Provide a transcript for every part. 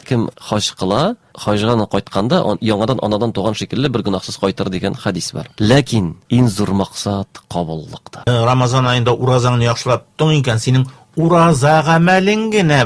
Кем хаҗ кыла, хаҗган кайтканда яңадан анадан туган шикелле бер гөнаһсыз кайтыр дигән хәдис бар. Ләкин иң зур максат кабуллыкта. Рамазан аенда уразаңны яхшылап тоттың икән, синең ураза гамәлең генә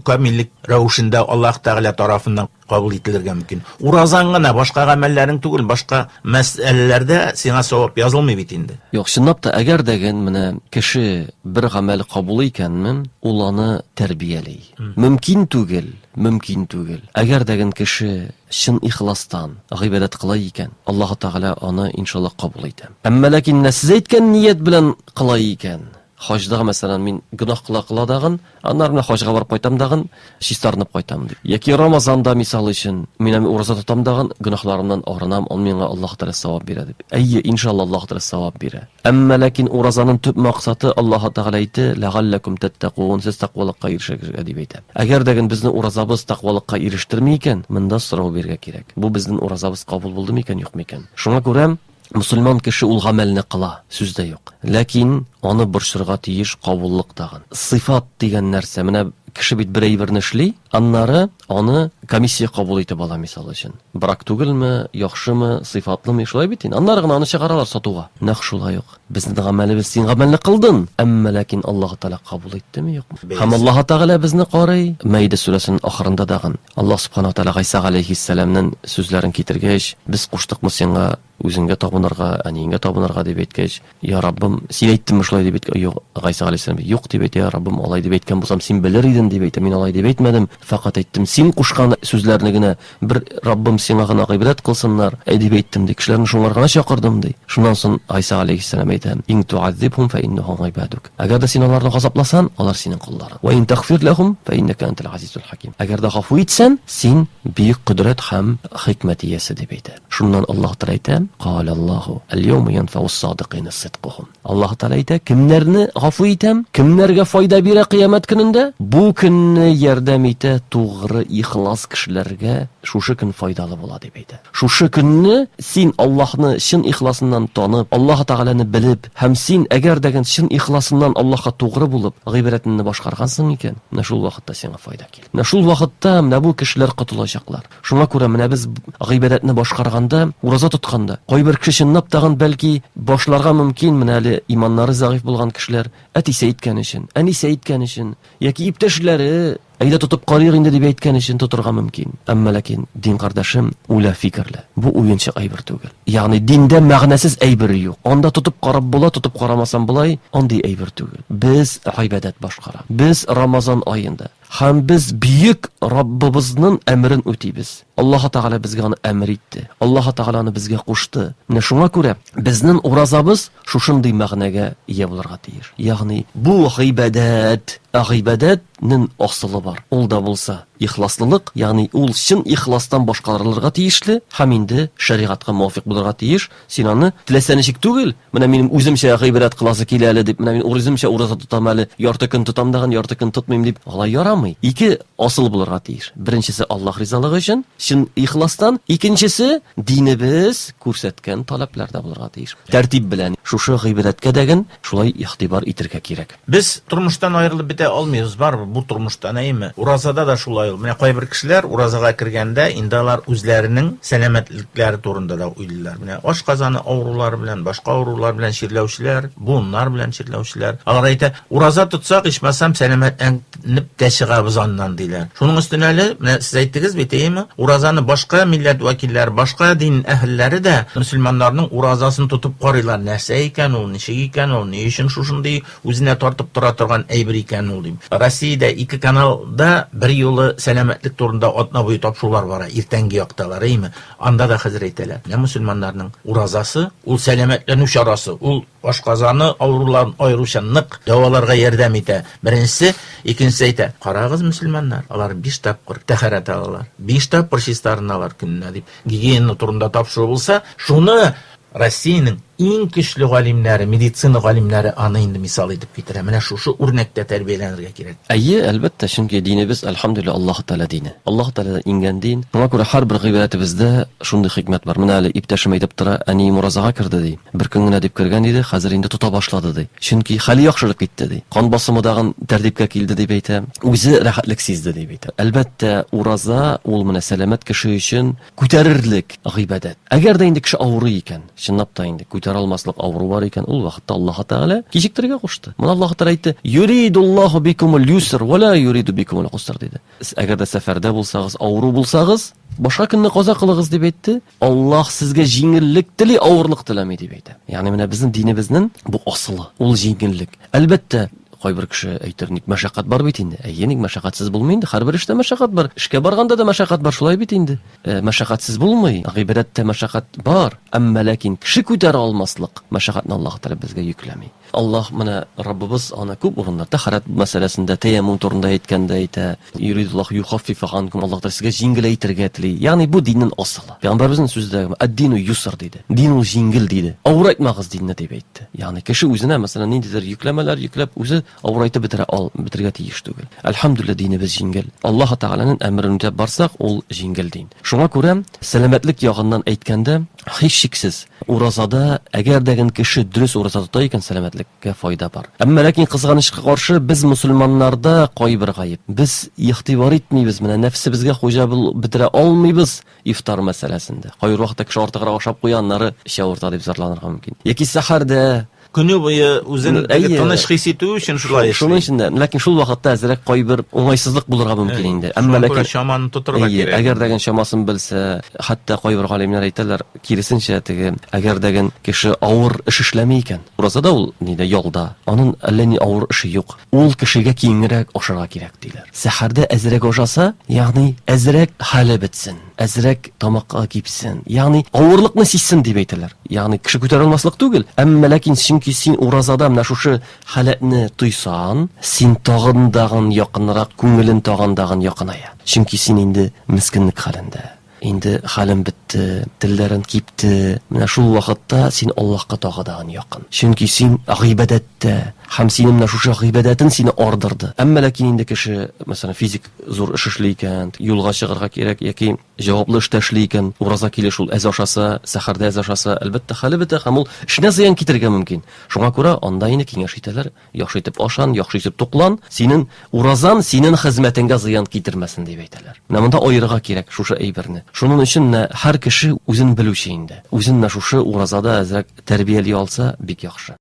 камиллек рәвешендә Аллаһ Тәгалә тарафыннан кабул ителергә мөмкин. Уразаң гына, башка гамәлләрең түгел, башка мәсьәләләрдә сиңа савап язылмый бит инде. Юк, чынлап та, әгәр дә ген менә кеше бер гамәл кабул икәнме, ул аны тәрбияли. Мөмкин түгел, мөмкин түгел. Әгәр дә ген кеше чын ихластан гыйбадәт кыла икән, Аллаһы Тәгалә аны, иншаллаһ, кабул итә. Әмма ләкин менә сез әйткән ният белән кыла икән, Хаҗдагы, мәсәлән, мин гөнаһ кыла-кыла дагын, аннары менә хаҗга барып кайтам дагын, чистарынып кайтам дип. Яки Рамазанда, мисал өчен, мин аны ураза тотам дагын, гөнаһларымнан арынам, ул миңа Аллаһ Тәгалә савап бирә дип. Әйе, иншалла, Аллаһ Тәгалә савап бирә. Әмма ләкин уразаның төп максаты, Аллаһ Тәгалә әйтте, ләгалләкүм тәттәкун, сез тәкъвалыкка ирешергә дип әйтә. Әгәр дә безнең уразабыз тәкъвалыкка ирештерми икән, монда сорау бирергә кирәк. Бу безнең уразабыз кабул булды микән, юк микән? Шуңа күрә Мосылман кеше ул гамәлне кыла, сүз дә юк. Ләкин аны борчырга тиеш кабуллык тагын. Сыйфат дигән нәрсә, менә кеше бит бер әйберне эшли, аннары аны комиссия кабул итеп ала, мисал өчен. Брак түгелме, яхшымы, сыйфатлымы, шулай бит инде. Аннары гына аны чыгаралар сатуга. Нәкъ шулай ук. Безнең гамәлебез, син гамәлне кылдың, әмма ләкин Аллаһы Тәгалә кабул иттеме, юкмы? Һәм Аллаһы Тәгалә безне карый. Мәидә сүрәсенең ахырында тагын Аллаһ Субханаһу ва Тәгалә Гайса галәйһиссәламнең сүзләрен китергәч, без куштыкмы сиңа үзеңгә табынырга, әниеңгә табынырга дип әйткәч, я Раббым, син әйттеңме шулай дип әйткәч, юк, Гайса галәйһиссәлам, юк дип әйтә, я Раббым, алай дип әйткән булсам, син белер идең дип әйтә, мин алай дип әйтмәдем, фәкать әйттем, син кушкан сүзләрне генә, бер Раббым сиңа гына гыйбадәт кылсыннар, әй дип әйттем, ди, кешеләрне шуңар гына чакырдым, ди. Шуннан соң Гайса галәйһиссәлам әйтә, Иң туаззибхум фә иннахум гыйбадук. Әгәр дә син аларны газапласан, алар синең колларың. Вә ин тагфир ләһум, фә иннәкә әнтәл газизул хаким. Әгәр дә гафу итсән, син бөек кодрәт һәм хикмәт иясе, дип әйтә. Шуннан Аллаһ Тәгалә әйтә, Каләллаһу, әл-яума янфәус садыкыйна сидкухум. Аллаһ Тәгалә әйтә, кемнәрне гафу итәм, кемнәргә файда бирә кыямәт көнендә? Бу көнне ярдәм итә тугры, ихлас кешеләргә шушы көн файдалы була, дип әйтә. Шушы көнне син Аллаһны чын ихласыннан танып, Аллаһ Тәгаләне белеп һәм син әгәр дә чын ихласыннан Аллаһка тугры булып, гыйбадәтеңне башкаргансың икән, менә шул вакытта сиңа файда килер. Менә шул вакытта менә бу кешеләр котылачаклар. Шуңа күрә менә без гыйбадәтне башкарганда, ураза тотканда, кайбер кеше чынлап тагын бәлки башларга мөмкин, менә әле иманнары зәгыйфь булган кешеләр, әтисе әйткән өчен, әнисе әйткән өчен, яки иптәшләре Әйдә тотып карыйк инде дип әйткән өчен тотырга мөмкин. Әмма ләкин, дин кардәшем, уйла фикерле. Бу уенчык әйбер түгел. Ягъни диндә мәгънәсез әйбер юк. Анда тотып карап була, тотып карамасам болай, андый әйбер түгел. Без гыйбадәт башкара. Без Рамазан аенда. Һәм без бөек Раббыбызның әмерен үтибез. Аллаһы Тәгалә безгә аны әмер итте. Аллаһы Тәгалә аны безгә кушты. Менә шуңа күрә безнең уразабыз шушындый мәгънәгә ия булырга тиеш. Ягъни бу гыйбадәт, ә гыйбадәтнең асылы бар. Ул да булса ихласлылык, ягъни ул чын ихластан башкарылырга тиешле һәм инде шәригатькә муафыйк булырга тиеш. Син аны теләсә ничек түгел, менә минем үземчә гыйбадәт кыласы килә әле дип, менә мин үземчә ураза тотам әле, ярты көн тотам дагын, ярты көн тотмыйм дип, алай ярамый. Ике асыл булырга тиеш. Беренчесе Аллаһ ризалыгы өчен, чын ихластан, икенчесе динебез күрсәткән таләпләрдә булырга тиеш. Тәртип белән шушы гыйбадәткә дәген шулай игътибар итергә кирәк. Без тормыштан аерылып бетә алмыйбыз барыбер бу тормыштан, әйеме? Уразада да шулай ул. Менә кайбер кешеләр уразага кергәндә инде алар үзләренең сәламәтлекләре турында да уйлыйлар. Менә ашказаны авырулары белән, башка авырулар белән чирләүчеләр, буыннар белән чирләүчеләр. Алар әйтә, ураза тотсак, ичмасам, сәламәтләнеп тә чыгабыз аннан, диләр. Шуның өстенә әле, менә сез әйттегез бит, әйеме? Уразаны башка милләт вәкилләре, башка дин әһелләре дә мөселманнарның уразасын тотып карыйлар. Нәрсә икән ул, ничек икән ул, ни өчен шушындый үзенә тартып тора торган әйбер икән ул дип. Россиядә ике каналда берьюлы сәламәтлек турында атна буе тапшырулар бара, иртәнге якталар, әйеме? Анда да хәзер әйтәләр, менә мөселманнарның уразасы, ул сәламәтләнү чарасы, ул Ашказаны авыруларын аеруча нык дәваларга ярдәм итә. Беренчесе, икенчесе әйтә, карагыз, мөселманнар, алар биш тапкыр тәһарәт алалар, биш тапкыр чистарыналар көненә дип. Гигиена турында тапшыру булса, шуны Россиянең иң көчле галимнәре, медицина галимнәре аны инде мисал итеп китерә. Менә шушы үрнәктә тәрбияләнергә кирәк. Әйе, әлбәттә, чөнки динебез, әлхәмдүлилләһ, Аллаһы Тәгалә дине. Аллаһы Тәгаләдән иңгән дин. Шуңа күрә һәрбер гыйбадәтебездә шундый хикмәт бар. Менә әле иптәшем әйтеп тора, әнием уразага керде, ди. Бер көн генә дип кергән иде, хәзер инде тота башлады, ди. Чөнки хәле яхшырып китте, ди. Кан басымы тагын тәртипкә килде, дип әйтә. Үзе рәхәтлек сизде, дип әйтә. Әлбәттә, ураза ул менә сәламәт кеше өчен күтәрерлек гыйбадәт. Әгәр дә инде кеше авырый икән, чынлап та инде күтәрә алмаслык авыру бар икән, ул вакытта Аллаһы Тәгалә кичектерергә кушты. Моны Аллаһы Тәгалә әйтте, Юридуллаһу бикумул юср ва ла юриду бикумул уср диде. Әгәр дә сәфәрдә булсагыз, авыру булсагыз, башка көнне каза кылыгыз дип әйтте. Аллаһ сезгә җиңеллек тели, авырлык теләми дип әйтә. Ягъни менә безнең динебезнең бу асылы, ул җиңеллек. Әлбәттә, кайбер кеше әйтер, ник мәшәкать бар бит инде. Әйе, ник мәшәкатьсез булмый инде? Һәрбер эштә мәшәкать бар. Эшкә барганда да мәшәкать бар, шулай бит инде. Э, мәшәкатьсез булмый. Гыйбадәттә мәшәкать бар. Әмма ләкин кеше күтәрә алмаслык мәшәкатьне Аллаһ Тәгалә безгә йөкләми. Аллаһ менә Раббыбыз аны күп урыннарда тәһарәт мәсьәләсендә тәяммум турында әйткәндә әйтә, юридуллаһу юхаффифу анкум, Аллаһ Тәгалә сезгә җиңеләйтергә тели. Ягъни бу диннең асылы. Пәйгамбәребезнең сүзе дә ад-дину юср диде. Дин ул җиңел диде. Авырайтмагыз динне дип әйтте. Ягъни кеше үзенә, мәсәлән, ниндидер йөкләмәләр йөкләп, үзе авырайтып бетерә ал, бетерергә тиеш түгел. Әлхәмдүлилләһ, динебез җиңел. Аллаһ Тәгаләнең әмерен үтәп барсак, ул җиңел дин. Шуңа күрә сәламәтлек ягыннан әйткәндә, һичшиксез, уразада, әгәр дә кеше дөрес ураза тота икән, сәламәтлеккә файда бар. Әмма ләкин кызганычка каршы, без мөселманнарда кайбер гаеп. Без игътибар итмибез, менә нәфсебезгә хуҗа булып бетерә алмыйбыз ифтар мәсьәләсендә. Кайбер вакытта кеше артыграк ашап куя, аннары эче авырта дип зарланырга мөмкин. Яки сәхәрдә Көне буе үзен теге тыныч хис итү өчен шулай эшли. Шуның өчен дә, ләкин шул вакытта әзрәк кайбер уңайсызлык булырга мөмкин инде. Әмма ләкин чаманы тотырга кирәк. Әгәр дә чамасын белсә, хәтта кайбер галимнәр әйтәләр, киресенчә, теге, әгәр дә кеше авыр эш эшләми икән, уразада ул нидә, ялда, аның әллә ни авыр эше юк. Ул кешегә киңрәк ашарга кирәк, диләр. Сәхәрдә әзрәк ашаса, ягъни әзрәк хәле бетсен, әзрәк тамакка кипсен, ягъни авырлыкны сизсен дип әйтәләр. Ягъни кеше күтәрә алмаслык түгел, әмма ләкин чөнки син уразада менә шушы халәтне тойсан, син тагын дагын якынрак, күңелен тагын дагын якыная. Чөнки син инде мескенлек хәлендә. Инде хәлем бетте, телләрем кипте. Менә шул вакытта син Аллаһка тагы дагын якын. Чөнки син гыйбадәттә һәм синең менә шушы гыйбадәтен сине ардырды. Әмма ләкин инде кеше, мәсәлән, физик зур эш эшли икән, юлга чыгарга кирәк яки җаваплы эштә эшли икән, ураза килеш ул әз ашаса, сәхәрдә әз ашаса, әлбәттә, хәле бетә һәм ул эшенә зыян китерергә мөмкин. Шуңа күрә анда инде киңәш итәләр, яхшы итеп ашан, яхшы итеп туклан, синең уразан синең хезмәтеңгә зыян китермәсен дип әйтәләр. Менә монда аерырга кирәк шушы әйберне. Шуның өчен менә һәр кеше үзен белүче инде. Үзен менә шушы уразада әзрәк тәрбияли алса, бик яхшы.